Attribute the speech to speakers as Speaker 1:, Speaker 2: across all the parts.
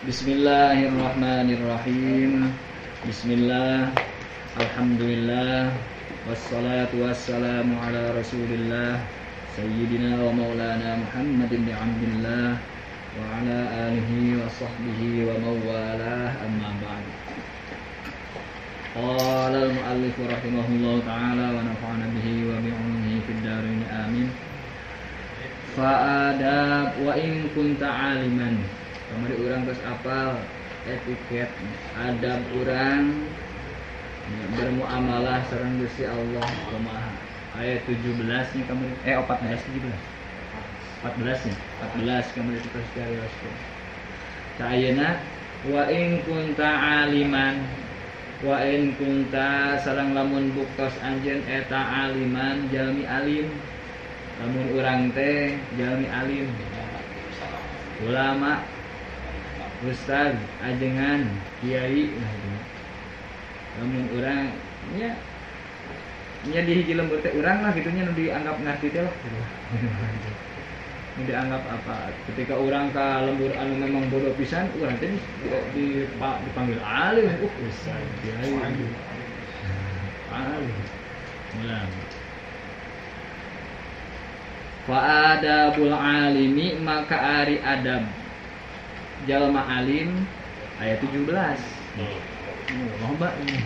Speaker 1: Bismillahirrahmanirrahim. Bismillah. Alhamdulillah. Wassalatu wassalamu ala Rasulillah Sayyidina wa maulana Muhammad ibn Abdillah wa ala alihi wa sahbihi wa mawalah, amma ba'd. Qala al-muallif rahimahullahu ta'ala wa nafa'ana bihi wa bi'ulumihi fid dharain, amin. Fa'adab wa in kunta aliman. Kamari urang geus apal etiket adab urang bermuamalah sareng Gusti Allah kumaha. Ayat 17 nya kamari 14 17. 14 nya 14 kamari tos diarioskeun. Ka ayeuna wa in kunta aliman, wa in kunta sareng lamun buktos anjeun eta aliman jalmi alim. Lamun urang teh jalmi alim, ulama, ustaz, ajengan, kiai, nah gitu. Lamun urang nya nya di hiji lembur teh urang lah gitu nya nu dianggap ngarti teh lah gitu. Nu dianggap apa? Ketika urang ka lembur anu memang bodoh pisan, urang teh dipanggil alim, ustaz, kiai. Alim. Ulama. Fa adabul alimi, maka ari adab jalma alim ayat 17. Loba ini.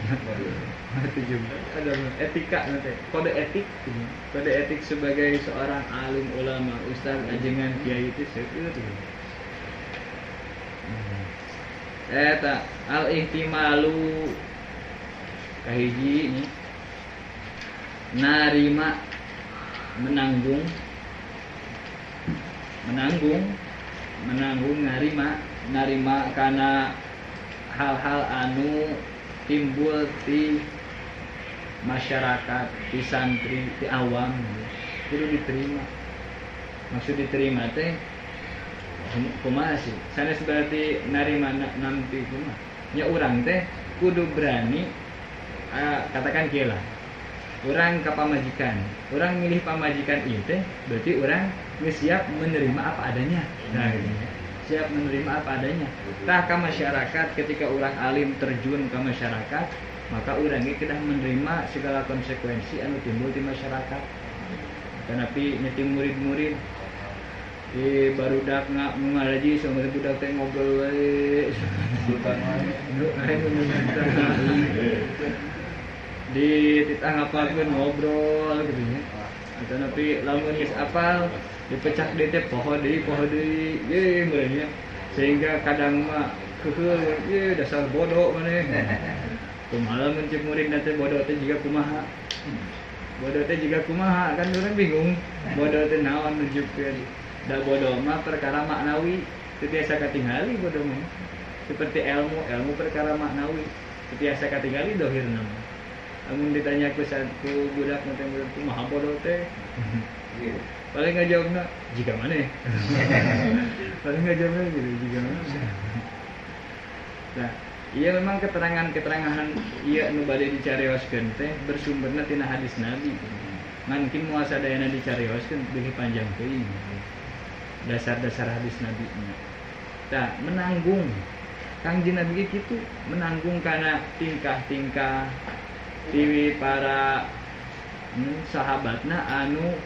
Speaker 1: 17 ada etika nanti, kode etik. Kode etik sebagai seorang alim ulama, ustaz, ajengan, kiai itu seueur. Eta al ihtimalu kahiji nya narima, menanggung, menanggung narima karena hal-hal anu timbul di masyarakat, di santri, di awam kudu diterima. Maksud diterima teh kumaha sih? Sanes berarti narima nampi kumaha. Nya urang teh kudu berani, katakan kieu lah. Urang ka pamajikan, urang milih pamajikan ieu teh berarti urang geus siap menerima apa adanya. Nah, gitu. Siap menerima apa adanya. Tah ka masyarakat, ketika urang alim terjun ke masyarakat, maka urang ge kedah menerima segala konsekuensi anu timbul di masyarakat. Kanapi nyeti murid-murid di barudak ngaraji sama budak teh ngobrol wae. Di titah ngapalkeun ngobrol gitu nya. Tapi lamun geus apal dipecah deui teh poho deui ye meureun nya, sehingga kadang mah keuheul ye dasar bodoh maneh. Kumaha lamun cek murid teh bodoh teh jiga kumaha? Bodoh teh jiga kumaha, kan urang bingung. Bodoh teh naon nunjukkeun. Da bodoh mah perkara maknawi, teu tiasa katingali bodoh mah. Seperti ilmu, ilmu perkara maknawi, teu tiasa katingali dohirna mah. Lamun ditanya ku budak teh kumaha bodoh teh? Paling ngajawabna jiga maneh. Paling ngajawabna gitu jiga maneh. Nah, iya memang keterangan-keterangan ieu nu bade dicarioskeun teh bersumberna tina hadis Nabi. Mungkin moal sadayana dicarioskeun beuki panjang teuing. Dasar-dasar hadis Nabi nya. Tah, menanggung. Kangjeng Nabi ge kitu, menanggung kana tingkah-tingkah tiwi para sahabatna anu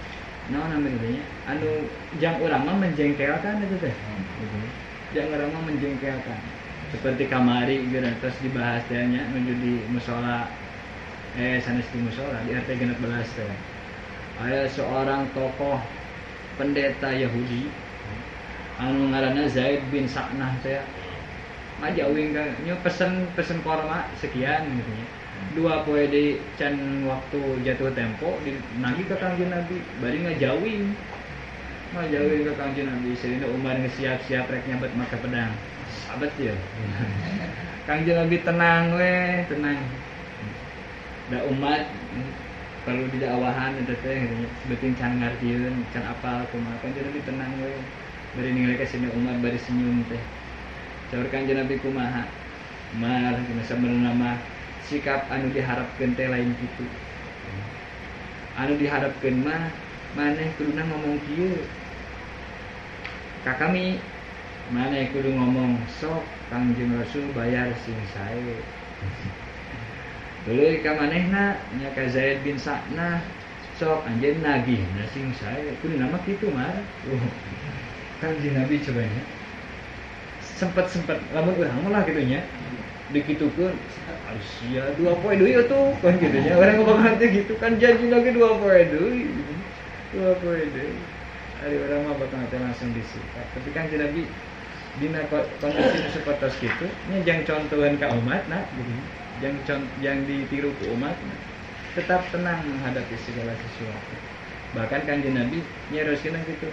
Speaker 1: naon namanya anu jang urang mah menjengkelkan itu teh gitu. Jang urang mah menjengkelkan seperti kamari geura tos dibahas teh nya nuju di musala sanes di musala di RT 16 teh aya seorang tokoh pendeta Yahudi anu ngaranna Zaid bin Sa'nah teh ngajawing ka nya pesen korma sekian gitu nya. Dua poe di can waktu jatuh tempo nagih ka Kangjeng Nabi bari ngajawing ka Kangjeng Nabi. Sayyidina Umar geus siap-siap rek nyabet make pedang sabet ieu. Kangjeng Nabi tenang we, tenang. Da umat perlu didakwahan eta teh gitu nya, beuting can ngartieun, can apal kumaha. Kangjeng Nabi tenang we. Bari ningali ka Sayyidina Umar bari senyum teh. Saur Kangjeng Nabi kumaha? Umar sabenerna mah sikap anu diharapkeun teh lain kitu. Anu diharapkeun mah maneh kuduna ngomong kieu ka kami. Maneh kudu ngomong sok Kangjeng Rasul bayar sing sae. Tuluy ka manehna nya ka Zaid bin Sa'nah sok anjeun nagihna sing sae. Kudu nama kitu mar. Kangjeng Nabi coba nya. Sempet-sempet lamun urang mah lah kitu nya. Dikitukeun sia 2 poe deui atuh kan kitu nya. Urang ngomong teh gitu kan janji lagi 2 poe deui. 2 poe deui. Ari urang mah bakal teh langsung disikat. Tapi Kangjeng Nabi dina kondisi sapertos kitu nya jang contohan ka umatna gitu. Jang ditiru ku umatna. Tetap tenang menghadapi segala sesuatu. Bahkan Kanjeng Nabi nyarioskeun kitu.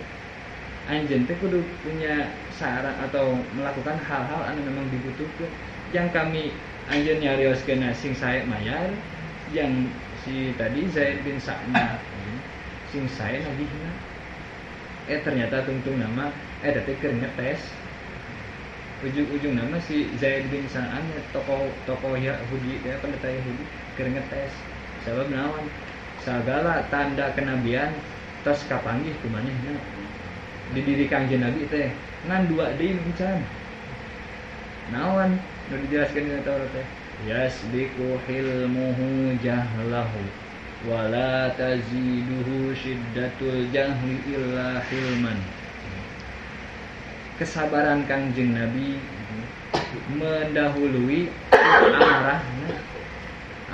Speaker 1: Anjeun teh kudu punya syarat atau melakukan hal-hal anu memang dibutuhkeun. Yang kami anjeun nyarioskeun sing sae mayar, yang si tadi Zaid bin Sa'nah sing sae nagihna. Ternyata tungtung nama teh keur ngetes. Ujung-ujung nama si Zaid bin Sa'an tokoh Yahudi ya, pendeta Yahudi keur ngetes. Sabab naon? Sagala tanda kenabian tos kapanggih ku manehna. Di diri Kangjeng Nabi teh ngan dua deui nu can. Naon nu dijelaskeun dina Taurat teh? Yasbiqu hilmuhu jahlahu wala taziduhu syiddatul jahli illa hilman. Kesabaran Kangjeng Nabi mendahului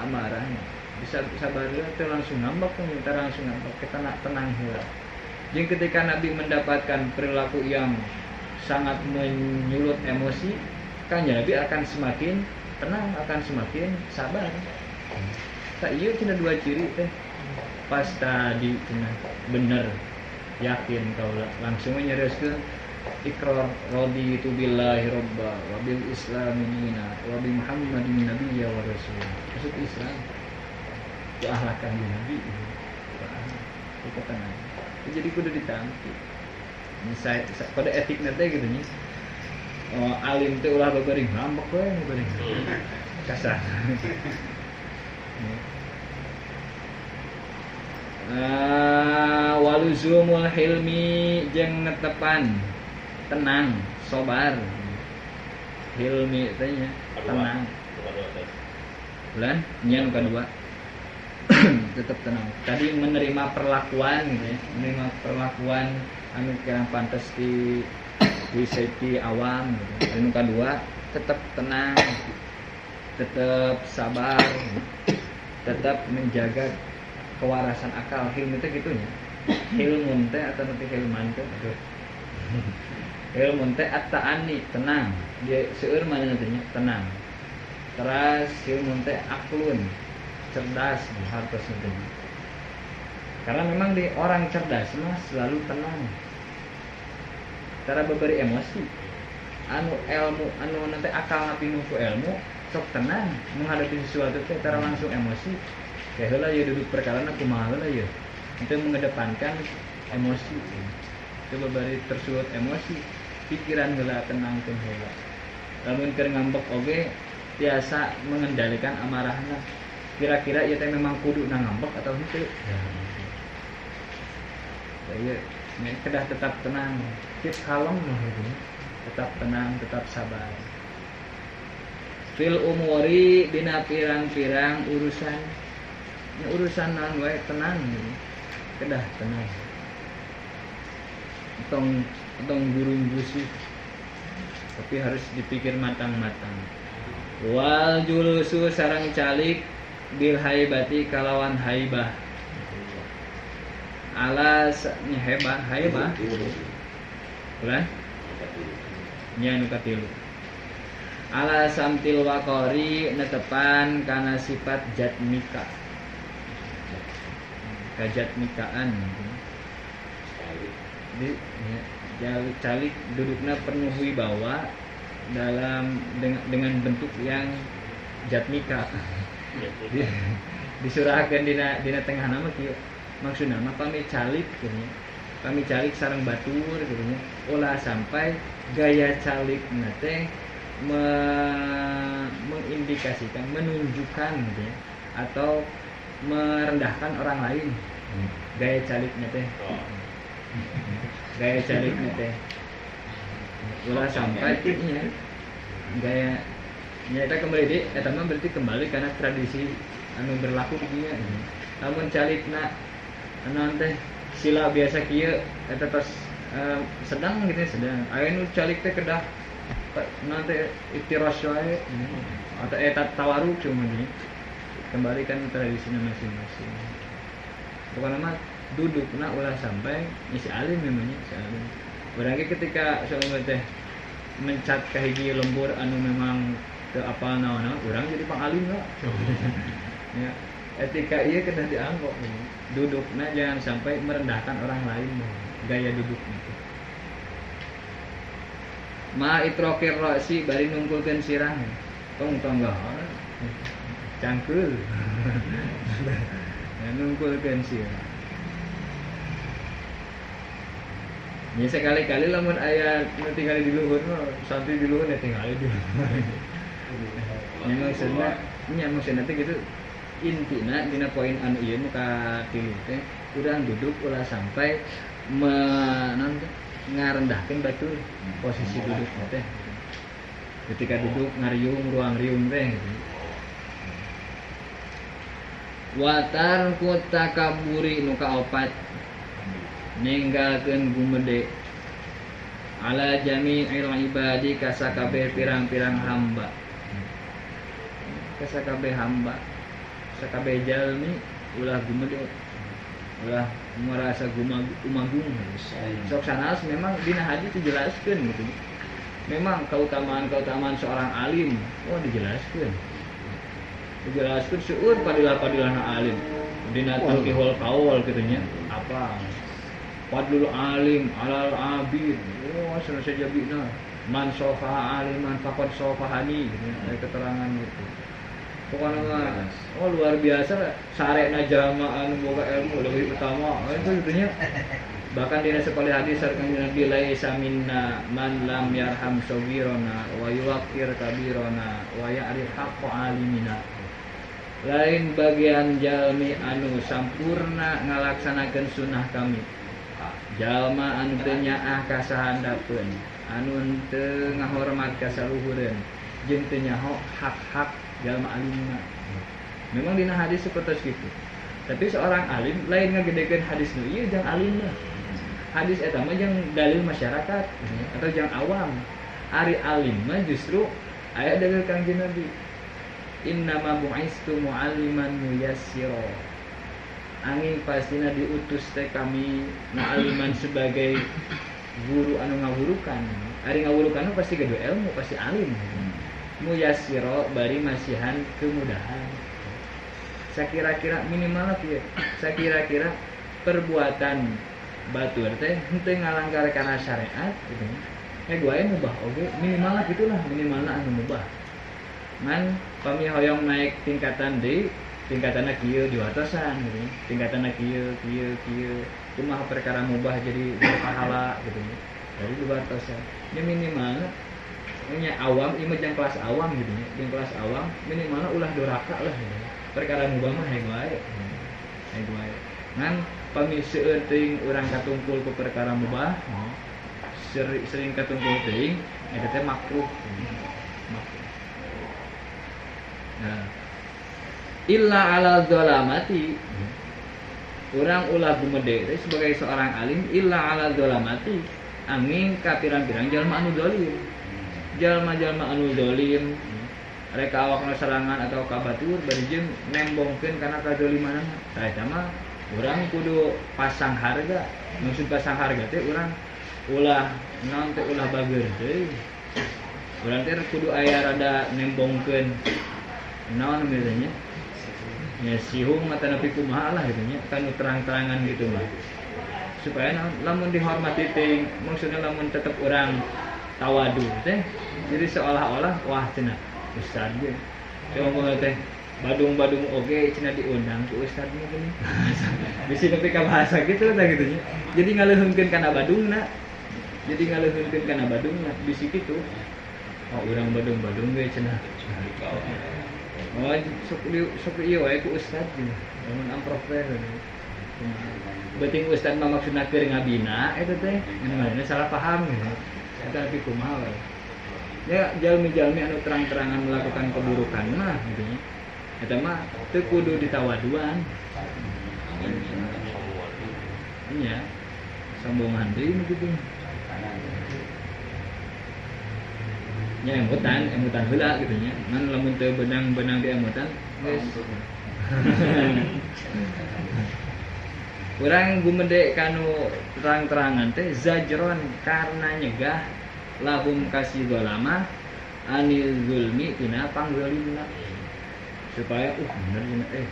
Speaker 1: amarahnya. Bisa sabar teh langsung ngambek, kita langsung ngambek, kita nak tenang heula. Jeung ketika Nabi mendapatkan perilaku yang sangat menyulut emosi, Kanjeng Nabi akan semakin tenang, akan semakin sabar. Tak ieu cenah dua ciri teh. Pas tadi cenah bener yakin kaula langsung nyarioskeun ikrar raditu billahi robba wa bil islami dina wa bi muhammadin nabiyya wa rasul. Maksud Islam ku akhlak Kanjeng Nabi ku ketenangan. Jadi kudu ditampi. Misal kode etik teh gitu nya. Oh, alim teh ulah babari ngambek we babari. Kasar. Waluzumul hilmi jeung netepan tenang, sobar. Hilmi teh nya tenang. Bulan nya nu kadua. Tetap tenang. Tadi menerima perlakuan gitu ya, menerima perlakuan anu kirang pantes di safety awam gitu. Anu kadua tetap tenang, tetap sabar, tetap menjaga kewarasan akal. Hilmi teh kitu nya. Hilmun teh atau nanti hilman teh aduh. Hilmun teh at-ta'ani, tenang. Dia seueur mana nantinya tenang. Teras hilmun teh aklun, cerdas hartos nantinya. Karena memang di orang cerdas mah selalu tenang. Cara beberi emosi. Anu ilmu, anu nanti akal pinuh ku ilmu, sok tenang menghadapi sesuatu teh tara langsung emosi. Kayak heula ya duduk perkara na kumaha heula ya. Itu mengedepankan emosi. Coba bari tersulut emosi, pikiran heula tenangkeun heula. Lamun keur ngambek oge tiasa mengendalikan amarahna. Kira-kira ieu teh memang kudu na ngambek atau henteu. Ya, kedah tetap tenang, keep kalem lah gitu. Tetap tenang, tetap sabar. Fil umuri dina pirang-pirang urusan. Nya urusan naon wae tenang gitu. Kedah tenang. Tong tong gurung gusuh. Tapi harus dipikir matang-matang. Wal julusu sareng calik bil haibati kalawan haibah. Alas nya hebah haibah. Ulah? Nya nu katilu. Ala samtil waqari netepan kana sifat jatmika. Kajatmikaan. Di ya, calik dudukna penuh wibawa dalam dengan bentuk yang jatmika. Disurahkeun dina tengah nama kieu. Maksudna mah pami calik kieu nya. Pami calik sareng batur kieu nya. Ulah sampai gaya calikna teh mengindikasikan, menunjukkan gitu ya, atau merendahkan orang lain. Gaya calikna teh. Gaya calikna teh. Ulah sampai nya gaya nya eta kembali di eta mah berarti kembali karena tradisi anu berlaku di dinya. Lamun calikna anu teh sila biasa kieu eta tos sedang gitu sedang. Aya nu calik teh kedah nanti iftiras wae atau eta tawaruk cuma gini. Kembalikan tradisinya masing-masing. Pokoknya mah dudukna ulah sampai si alim memangnya si alim. Berarti ketika seumpama teh mencat ka hiji lembur anu memang teu apal naon-naon, urang jadi pangalim lah. Ya, etika ieu kedah dianggo. Dudukna jangan sampai merendahkan orang lain gaya duduknya. Ma itrokir ra'si bari nungkulkeun sirah. Tong tonggoh. Cangkeul. Nungkulkeun sirah. Ya sekali-kali lamun aya nu tingali di luhur mah santri di luhur ya tingali di luhur. Nya maksudna nya maksudna teh gitu intina dina poin anu ieu nu katilu teh urang duduk ulah sampai ngarendahkeun batur posisi duduk teh. Ketika duduk ngariung ruang riung teh gitu. Watar ku takaburi nu kaopat ninggalkeun gumede ala jami'il ibadi kasakabeh pirang-pirang hamba. Kasakabeh hamba, sakabeh jalmi ulah gumede, ulah merasa umagung. Sok sanes memang dina hadis dijelaskeun gitu. Memang keutamaan-keutamaan seorang alim, wah dijelaskeun. Dijelaskeun seueur padilah-padilahna alim. Dina tangkihul qaul kitu nya, apa? Fadlul alim alal abid. Wah, cenah sajabina. Man sofaha aliman faqad sofahani gitu ada keterangan gitu. Pokoknya mah oh luar biasa sarena jalma anu boga ilmu leuwih utama. Itu gitu nya. Bahkan dina sepalih hadis sareng Nabi laisa minna man lam yarham saghirana wa yuqir kabirana wa ya'rif haqqa alimina. Lain bagian jalmi anu sampurna ngalaksanakeun sunnah kami. Jalma anu teu nyaah ka sahandapeun, anu teu ngahormat ka saluhureun, jeung teu nyaho hak-hak jalma alimna. Memang dina hadis seperti itu. Tapi seorang alim lain ngagedekeun hadis nu ieu jang alimna. Hadis eta mah jang dalil masyarakat atau jang awam. Ari alim mah justru aya dalil Kangjeng Nabi. Innama bu'istu mu'alliman muyassira. Angin pastina diutus teh kami mu'alliman sebagai guru anu ngawurukan. Ari ngawurukan pasti gaduh ilmu, pasti alim. Muyassira bari masihan kemudahan. Sakira-kira minimal kieu. Sakira-kira perbuatan batur teh henteu ngalanggar kana syariat gitu. Eh gua mubah oge minimal gitulah, minimalna anu mubah. Man pami hoyong naik tingkatan deui, tingkatanna kieu diwatosan gitu. Tingkatanna kieu kieu kieu. Kumaha perkara mubah jadi berpahala gitu. Dari diwatosan. Ya minimal nya awam ieu mah jang kelas awam gitu nya. Jang kelas awam minimalna ulah doraka lah gitu. Perkara mubah mah heg wae. Heg wae. Ngan pami seueur teuing urang katungkul ku perkara mubah, sering katungkul teuing eta teh makruh. Makruh. Nah, illa ala dzalamati. Urang ulah gumede teh sebagai seorang alim illa ala dzalamati angin ka pirang-pirang jalma anu zalim. Jalma-jalma anu zalim rek awakna serangan atau ka batur bari jeung nembongkeun kana kazalimanana. Tah eta mah urang kudu pasang harga. Maksud pasang harga teh urang ulah naon teh ulah bager deui. Urang teh kudu aya rada nembongkeun naon biasanya ya sihung atau nepi kumaha lah gitu nya kan terang-terangan gitu mah supaya lamun dihormati teh maksudnya lamun tetep urang tawadu teh jadi seolah-olah wah cenah ustad ge coba teh badung-badung oge cenah diundang ku ustad mah geuning bisi nepi ka bahasa gitu tah gitu nya jadi ngaleuheungkeun kana badungna jadi ngaleuheungkeun kana badungna bisi kitu oh urang badung-badung ge cenah. Oh, sok ieu wae ku ustad gitu. Lamun amprok teh. Beuting ustad mah maksudna keur ngabina eta teh, ngan salah paham gitu. Eta tapi kumaha we. Ya jalmi-jalmi anu terang-terangan melakukan keburukan mah gitu nya. Eta mah teu kudu ditawaduan. Iya. Sombongan deui nu kitu. Nya emutan, emutan heula gitu nya. Ngan lamun teu benang-benang di emutan geus. Urang gumede kanu terang-terangan teh zajron karena nyegah lahum kasih golama anil zulmi tina pangzalimna supaya bener cenah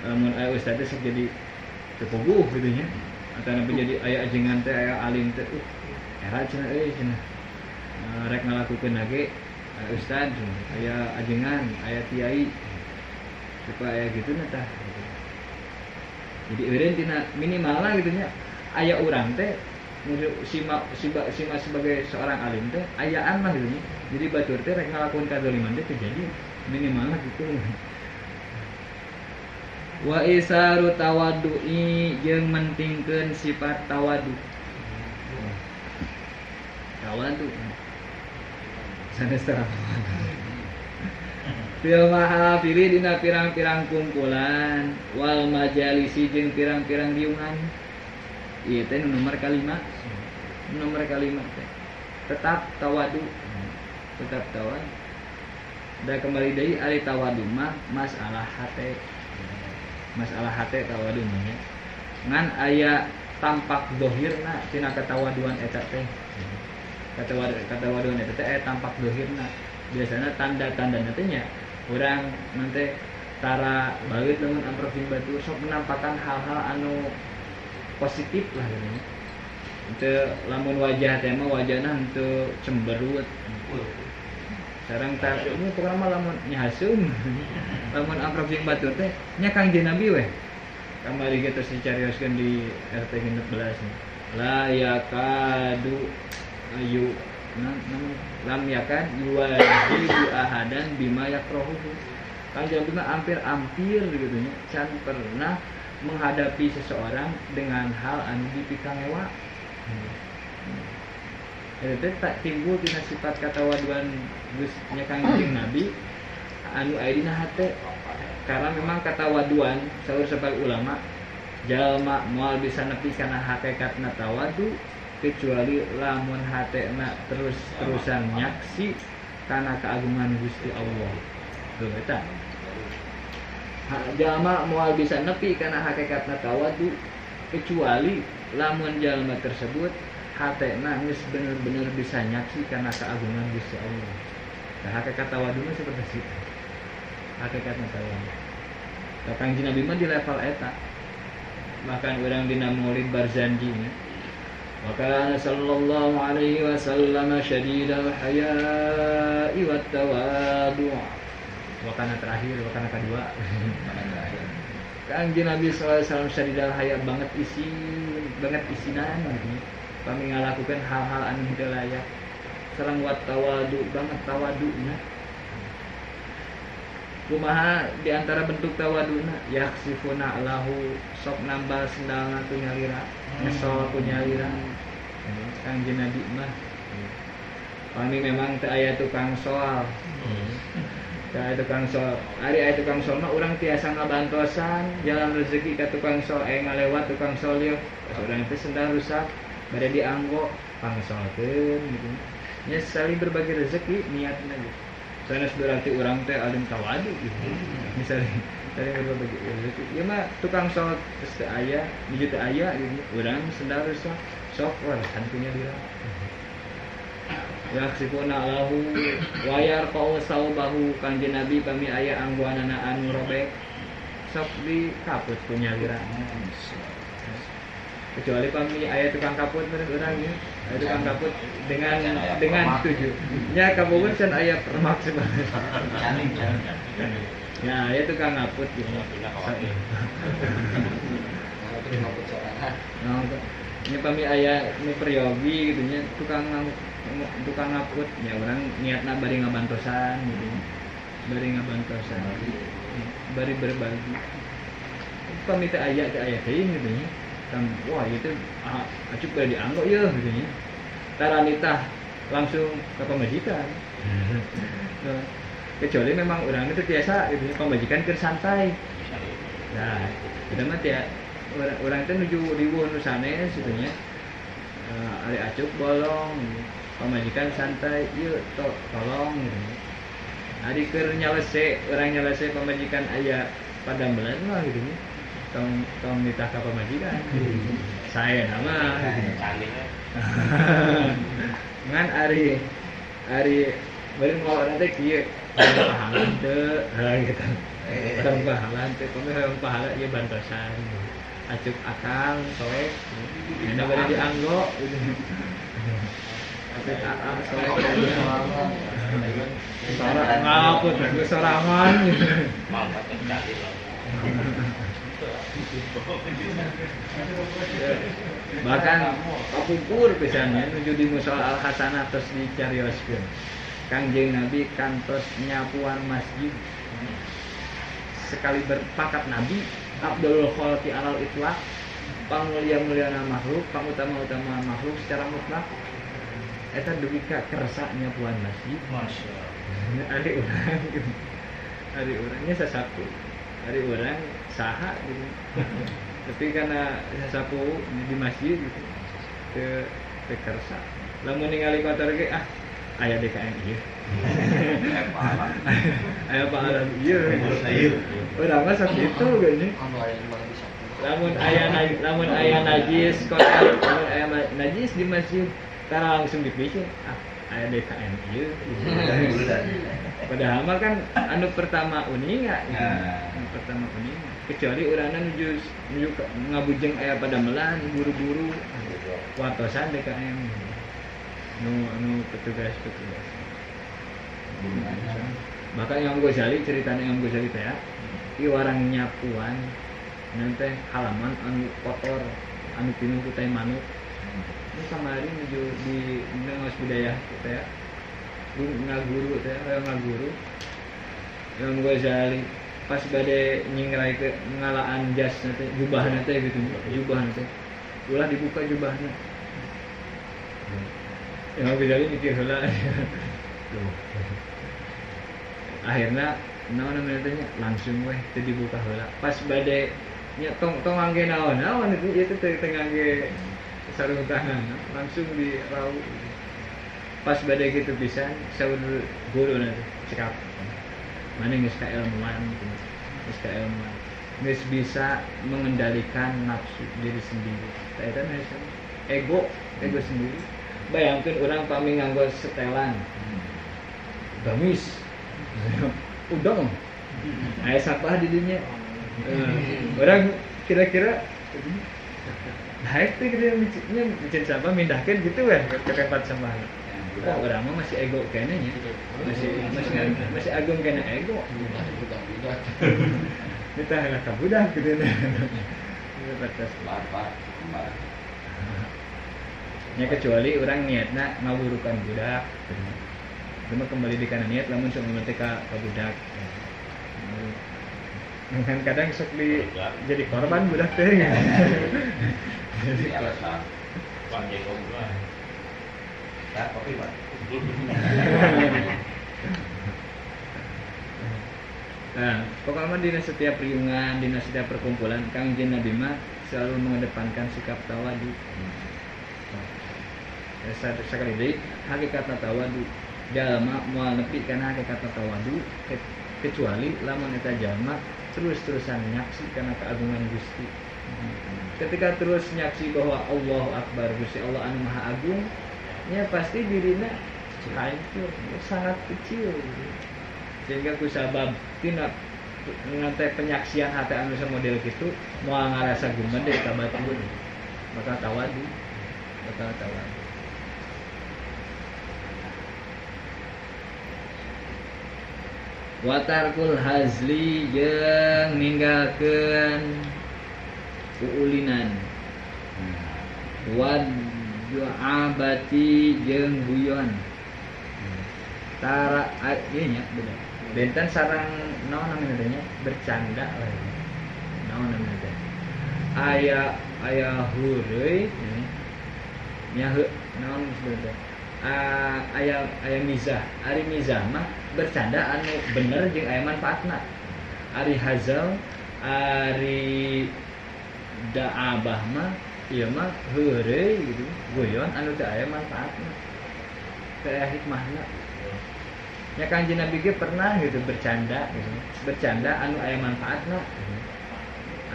Speaker 1: lamun aya ustaz teh sok jadi teu puguh kitu nya atanapi jadi aya ajengan teh aya alim teh era cenah euy cenah rek ngalakukeun ge aya ustaz aya ajengan aya kiai supaya aya kitu na tah. Jadi eureun tina minimalna kitu nya aya urang teh sima sebagai seorang alim teh ayaan lah gitu nya. Jadi batur teh rek ngalakukeun kadzaliman teh terjadi minimalna gitu. Wa isaru tawaddu'i jeung mentingkeun sifat tawadu. Tawadu. Sanes terang. Fil mahafili dina pirang-pirang kumpulan wal majalisi jeung pirang-pirang diungan. Ieu teh nomor kalima. Nomor kalima teh tetap tawadu. Tetap tawadu. Da kembali deui ari tawadu mah masalah hate. Masalah hate tawadu mah nya. Ngan aya tampak dohirna tina katawaduan eta teh. Katawaduan eta teh aya tampak dohirna. Biasana tanda-tandana teh nya urang nanti tara bageut lamun amprok jeung batur sok menampakkan hal-hal anu positif lah gitu nya. Teu lamun wajah teh mah wajahna henteu cemberut. Sareng tah ieu pokona mah lamun nya haseum. Lamun amprok jeung batur teh nya Kangjeng Nabi weh. Kamari ge terus dicarioskeun di RT 16. La yakadu ayu lam yakan yuwajibu ahadan bima yakrohu. Kangjeng Nabi mah hampir-hampir gitu nya can pernah menghadapi seseorang dengan hal anu dipikangewa. Eta teh tak timbul tina sifat katawaduan geus nya Kangjeng Nabi anu aya dina hate. Karena memang katawaduan saur sebagai ulama jalma moal bisa nepi kana hakikatna tawadu kecuali lamun hatena terus-terusan nyaksi kana keagungan Gusti Allah. Tuh eta. Jalma moal bisa nepi kana hakikatna tawadu kecuali lamun jalma tersebut hatena geus bener-bener bisa nyaksi kana keagungan Gusti Allah. Nah, hakikat tawadu mah seperti itu. Hakikatna tawadu. Nah, Kangjeng Nabi mah di level eta. Bahkan urang dina Maulid Barzanji nya. Wa kana sallallahu alaihi wasallam syadidal haya'i wat tawadu. Wakana terakhir, wakana kedua. Kangjeng Nabi sallallahu alaihi wasallam syadidal haya banget isin, banget isinan gitu. Pami ngalakukeun hal-hal anu henteu layak. Sareng wat tawadu banget tawaduna. Kumaha di antara bentuk tawaduna yaksifuna lahu sok nambal sendalna ku nyalira, ngesol ku nyalira. Kangjeng Nabi mah pami memang teu aya tukang soal. Teu aya tukang soal. Ari aya tukang soal mah urang tiasa ngabantosan jalan rezeki ka tukang soal ngalewat tukang soal yeuh. Pas urang teh sendal rusak bade dianggo pangsolkeun gitu. Nya saling berbagi rezeki niatna gitu. Sanes berarti urang teh alim tawadu gitu. Misalnya saling berbagi rezeki. Ieu mah tukang soal geus teu aya, biju teu aya gitu. Urang sendal rusak sok warisan punya dira. Yaksifuna lahu wa yarfa'u saubahu Kangjeng Nabi pami aya anggoanana anu robek sok dikaput ku nyalira. Kecuali pami aya tukang kaput meureun urang ieu. Aya tukang kaput dengan setuju. Nya kabogoh can aya permak sebenarnya. Ya aya tukang ngaput gitu. Nah, nya pami aya nu peryogi gitu nya tukang ngaput nya urang niatna bari ngabantosan gitu nya. Bari ngabantosan. Bari berbagi. Pami teh aya teuing gitu nya. Wah ieu teh acuk bari dianggo ieu gitu nya. Taranitah Langsung ke pamajikan. Nah, kecuali memang orang itu biasa gitu pamajikan keur santai. Nah, eta mah teh urang teh nuju riweuh nu sanes kitu nya. Ari acuk bolong, pamajikan santai, ieu tolong gitu. Ari keur nyalese, urang nyalese pamajikan aya padamelan mah gitu nya. Tong tong nitah ka pamajikan. Saya nama gitu. Ngan ari ari bari ngolok teh kieu pahala teu gitu. Tong pahala teu pami hoyong pahala ieu bantosan. Acuk akang soek nya bari dianggo gitu. Acuk akang soek sorangan ngaput aku sorangan gitu.
Speaker 2: Mangkat cari lah.
Speaker 1: Bahkan kapungkur pisannya nuju di musala Al Hasanah terus dicarioskeun. Kangjeng Nabi kantos nyapuan masjid. Sekali berpakat Nabi Abdul Khalqi alal itlaq, pangmulia-muliana makhluk, pangutama-utama makhluk secara mutlak. Eta dugi ka kersa nyapuan masjid. Masyaallah. Ari urang gitu. Ari urangnya sasapu. Ari urang saha gitu. Tapi karena sasapu di masjid gitu teu teu kersa. Lamun ningali kotor ge ah aya DKM ieu. Aya pahala ieu. Urang mah sakitu geuning. Lamun aya najis kotor, lamun aya najis di masjid tara langsung dipikir ah aya DKM ieu. Padahal mah kan anu pertama uninga gitu. Anu pertama uninga. Kecuali urangna nuju nuju ngabujeng aya padamelan buru-buru watosan DKM. Nu anu petugas-petugas. Bahkan Imam Ghazali ceritanya Imam Ghazali teh ya, ieu warang nyapuan nanti halaman anu kotor anu pinuh ku tai manuk. Ini kamari nuju di ngaos budaya teh ya. Ngaguru teh, ngaguru. Imam Ghazali pas bade nyingrai ke ngalaan jas teh, jubahna teh gitu, jubahna teh. Ulah dibuka jubahna. Imam Ghazali mikir heula. Akhirna naon namanya teh langsung weh teu dibuka heula. Pas bade nya tong tong ngangge naon-naon itu ieu teh teu ngangge sarung tangan, langsung dirau. Pas badai gitu pisan saur guru nanti cekap mana geus kailmuan geus kailmuan geus bisa mengendalikan nafsu diri sendiri eta mah ego ego sendiri. Bayangkeun urang pami nganggo setelan gamis udang aya sampah di dinya urang kira-kira naik teh gitu nya bikin sampah mindahkeun gitu weh ke tempat sampah. Oh, urang mah masih ego kene nya. Masih agung kene ego. Kita heula ka budak gitu. Batas
Speaker 2: bapak.
Speaker 1: Nya kecuali urang niatna ngaburukan budak. Cuma kembali di kana niat lamun sok teh ka budak. Kan kadang sok di jadi korban budak teh.
Speaker 2: Jadi alasan panjang gua. Ya, kopi, Pak.
Speaker 1: Nah, pokoknya dina setiap riungan, dina setiap perkumpulan, Kangjeng Nabi mah selalu mengedepankan sikap tawadu. Sekali deui hakikatna tawadu. Jalma moal nepi kana hakikatna tawadu kecuali lamun eta jalma terus-terusan nyaksi kana keagungan Gusti. Ketika terus nyaksi bahwa Allahu Akbar, Gusti Allah anu Maha Agung, ya pasti dirina hancur, sangat kecil gitu. Sehingga kusabab tina ngantai penyaksian hati anu model gitu moal ngarasa gumede ka batur, bakal tawadu, bakal tawadu. Watarkul hazli jeung ninggalkeun uulinan. Wad ju'abati jeung guyon. Tara ieu nya beda. Benten sareng naon namina teh nya bercanda we. Naon namina teh? Aya aya heureuy nya heuh naon sebenarnya teh? aya mizah. Ari mizah mah bercanda anu bener jeung aya manfaatna. Ari hazal, ari da'abah mah ieu mah heureuy gitu, guyon anu teu aya manfaatna. Teu aya hikmahna. Ya Kanjeng Nabi ge pernah gitu bercanda gitu. Bercanda anu aya manfaatna.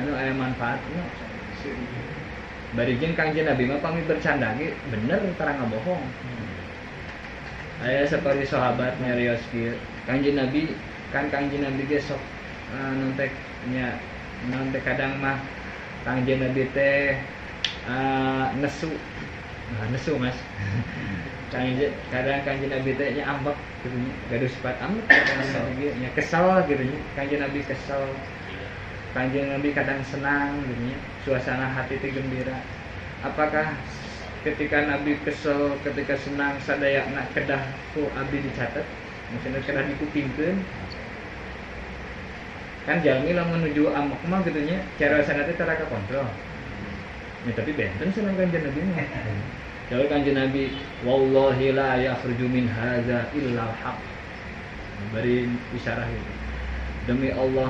Speaker 1: Anu aya manfaatna. Bari jeung Kanjeng Nabi mah pami bercanda ge bener tara ngabohong. Aya seperti sahabat nyarios kieu. Kanjeng Nabi kan Kanjeng Nabi ge sok nontek nya nontek kadang mah Kanjeng Nabi teh nesu. Nah, nesu Mas. Kadang Kanjeng Nabi teh nya ambek gitu nya, gaduh sifat ambek Kanjeng Nabi ge nya kesel gitu nya. Kanjeng Nabi kesel. Kanjeng Nabi kadang senang gitu nya, suasana hati teh gembira. Apakah ketika Nabi kesel, ketika senang sadayana kedah ku abdi dicatat? Maksudna kedah dikupingkeun? Kan jalmi lamun menuju amok mah gitu nya, cariosan teh tara kakontrol. Ya tapi benten senang Kanjeng Nabi mah. Jawab Kanjeng Nabi, wallahi la yakhruju min hadza illa al-haq. Bari isyarah gitu. Demi Allah,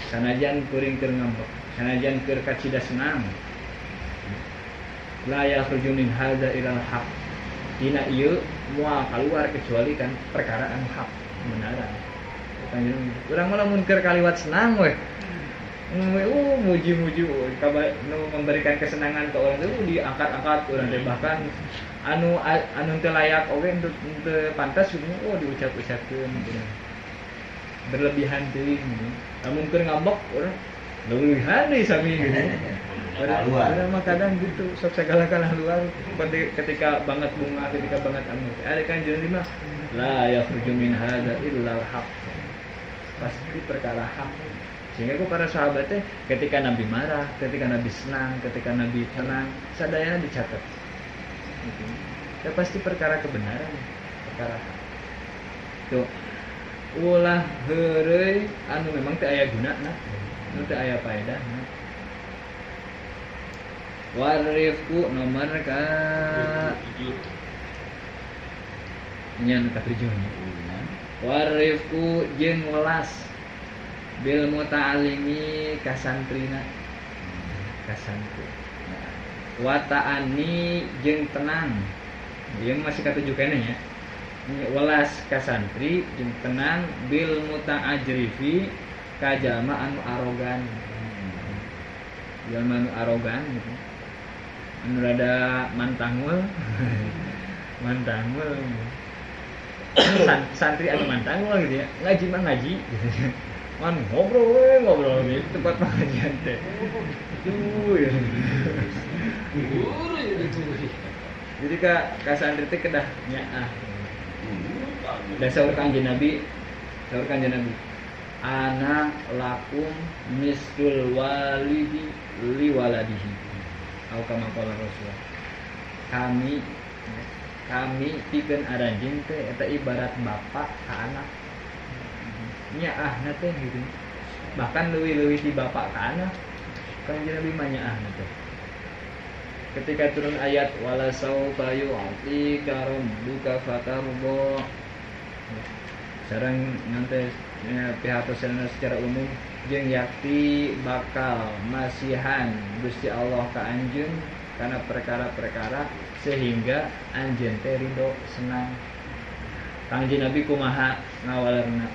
Speaker 1: sanajan kuring keur ngambek, sanajan keur kacida senang. La yakhruju min hadza illa al-haq. Dina ieu moal kaluar kecuali kan perkara anu hak, kebenaran. Kanjeng urang mah lamun keur kaliwat senang weh. Muji-muji nu memberikan kesenangan ke orang itu diangkat-angkat urang teh bahkan anu anu teu layak oge teu pantas gitu diucap-ucapkeun gitu. Berlebihan teuing gitu. Lamun keur ngambek urang leuwihan deui sami gitu. Urang mah kadang gitu sok sagala kalah luar ketika banget bunga, ketika banget anu. Ada Kanjeng Nabi mah la yakhruju min hadza illa al-haq. Pasti perkara hak. Sehingga ku para sahabatnya ketika Nabi marah, ketika Nabi senang, ketika Nabi tenang, sadayana dicatat. Gitu. Ya pasti perkara kebenaran, perkara hak. Tuh, ulah heureuy anu memang teu aya gunana, anu teu aya paedahna. Warifku nomor ka 7. Nya nu ka-7 nya. Warifku jeung welas bil muta'alimi kasantrina kasantri wata'ani jeung tenang ieu masih katujuh keneh nya welas kasantri jeung tenang bil muta'ajrifi ka jalma anu arogan, jalma anu arogan gitu, anu rada mantangul mantangul santri anu mantangul gitu ya, ngaji mah ngaji gitu. Man ngobrol we, ngobrol di tempat pengajian teh. Aduh ya. Jadi ka santri teh kedah nyaah. Da saur Kanjeng Nabi, saur Kanjeng Nabi. Ana lakum mislul walidi li waladihi. Au kama qala Rasul. Kami pikeun aranjeun teh eta ibarat bapak ka anak. Nyaahna teh gitu. Bahkan leuwih-leuwih ti bapak ka anak. Kanjeng Nabi mah nyaahna teh. Ketika turun ayat wala saufa yu'tika rabbuka fatarda. Sareng nanti pihak tosana secara umum jeung yakti bakal masihan Gusti Allah ka anjeun kana perkara-perkara sehingga anjeun teh ridho senang. Kanjeng Nabi kumaha ngawalerna?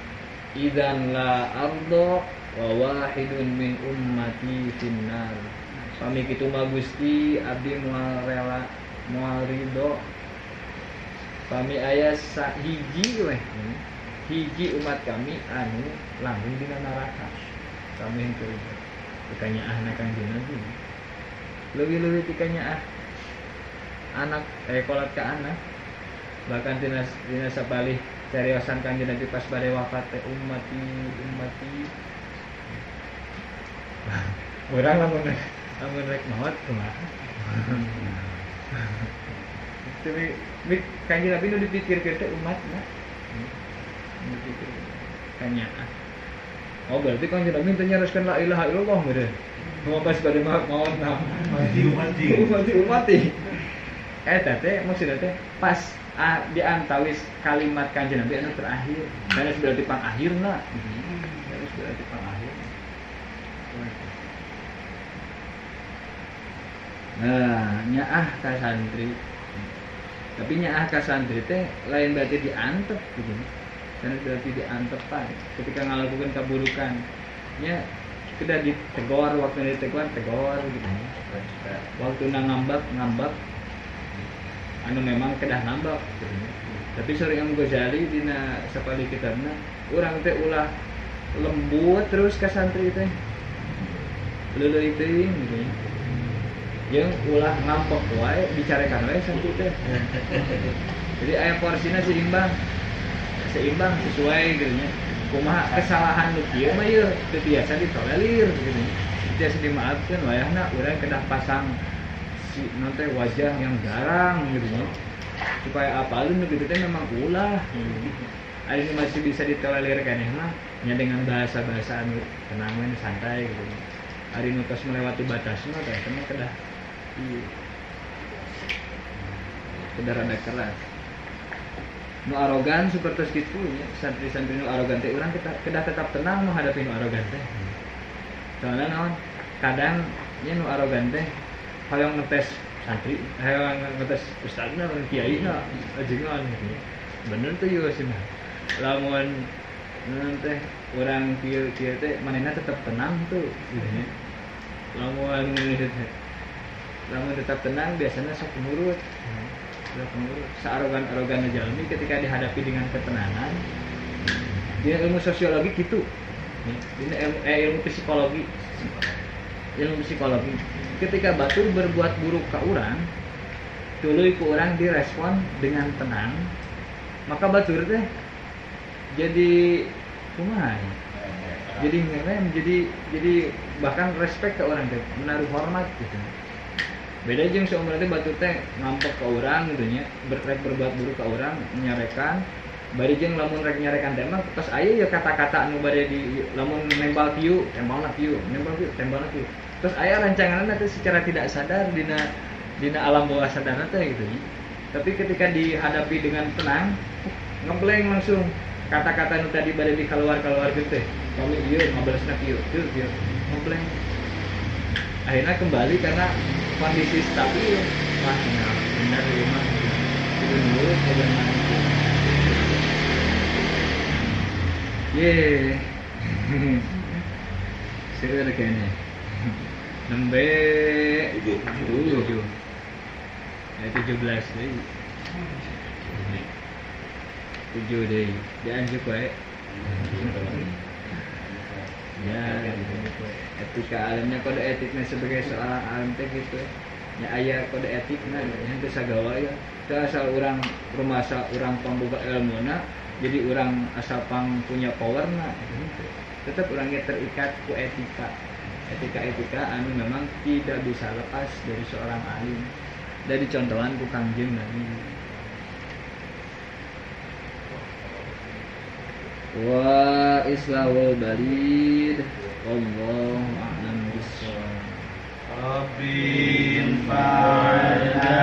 Speaker 1: Idzan la ardo wa wahidun min ummati finnar. Pami kitu mah Gusti abdi moal rela moal ridho. Pami aya sahiji weh, hiji umat kami anu langgung dina neraka. Kami henteu ridho. Dikanyaahna Kanjeng Nabi. Leuwih-leuwih dikanyaah anak kolot ka anak. Bahkan dina sapalih cariosan Kanjeng Nabi pas bade wafat teh ummati ummati. Urang lamun rek maot kumaha. Tapi Kanjeng Nabi nu dipikirkeun teh umatna. Nu dipikirkeun kanyaah. Oh berarti Kanjeng Nabi teh nyaroskeun la ilaha illallah meureun. Nu pas bade maot nah.
Speaker 3: Ummati ummati.
Speaker 1: Ummati ummati. Eta teh maksudna teh pas diantawis kalimat Kanjeng Nabi anu terakhir. Sanes berarti pangakhirna. Sanes berarti pangakhir. Nah, nyaah ka santri. Tapi nyaah ka santri teh lain berarti diantep gitu. Sanes berarti diantepan ketika ngalakukeun kaburukan. Nya kedah ditegor, waktu ditegor tegor gitu. Waktu ngambak ngambak anu memang kedah ngambak gitu. Tapi sore Imam Ghazali dina sapali kitabna urang teh ulah lembut terus ka santri teh. Leuleui teuing gitu nya. Jeung ulah ngampek wae dicarekan wae santri teh. Jadi aya porsina seimbang. Seimbang sesuai gitu nya. Kumaha kesalahan nu kieu mah ieu teu tiasa ditolerir gitu nya. Teu tiasa dimaafkeun wayahna urang kedah pasang si non teh wajah yang garang gitu nya. Supaya apalun nu kitu teh memang ulah. Ari nu masih bisa ditolerir keneh mah nya dengan bahasa-bahasa anu tenang we santai gitu nya. Ari nu tos melewati batas mah teh mah kedah ieu. Kedah rada keras. Nu arogan seperti kitu nya, santri-santri nu arogan teh urang kedah tetap tenang menghadapi nu arogan teh. Soalna naon? Kadang nya nu arogan teh hoyong ngetes santri, hoyong ngetes ustadna, kiaina, ajengan gitu. Bener tuh ieu cenah. Lamun naon teh urang kieu-kieu teh manehna tetep tenang tuh gitu nya. Lamun lamun tetap tenang biasanya sok nurut. Searogan-arogan jalmi ketika dihadapi dengan ketenangan. Dia ilmu sosiologi gitu. Ini ilmu psikologi. Ilmu psikologi. Ketika batur berbuat buruk ke urang, tuluy ku urang direspon dengan tenang, maka batur teh jadi kumaha ya? Jadi ngerem, jadi bahkan respect ke orang teh, menaruh hormat gitu. Beda jeung saumur teh batur teh ngampek ka urang gitu nya, rek berbuat buruk ka urang, nyarekan. Bari jeung lamun rek nyarekan teh mah tos aya ya kata-kata anu bade di lamun nembal kieu, tembalna kieu, nembal kieu, tembalna kieu. Terus aya rancanganna teh secara tidak sadar dina alam bawah sadar teh gitu nya. Tapi ketika dihadapi dengan tenang, ngebleng langsung kata-kata nu tadi bade dikeluar-keluarkeun teh. Kami ieu ngabalesna kieu, kieu kieu, ngebleng. Akhirnya kembali karena kondisi stabil. Wah, nah, benar ieu mah. Kudu nurut bagaimana itu. Ye. Seueur kayaknya. Nembe 7. Ya 17 deui. 7 deui. Dianjuk wae. Ya, gitu. Etika alimnya, kode etiknya sebagai seorang alim teh gitu. Ya aya kode etikna nya teu sagawa ya. Teu asal urang rumasa urang pamboga ilmuna, jadi urang asal pang punya powerna gitu. Tetap orangnya terikat ku etika. Etika-etika anu memang tidak bisa lepas dari seorang alim. Dari contohan ku Kangjeng Nabi. Wa islahul balid. Wallahu a'lam bissawab.
Speaker 3: Rabbin fa'alna.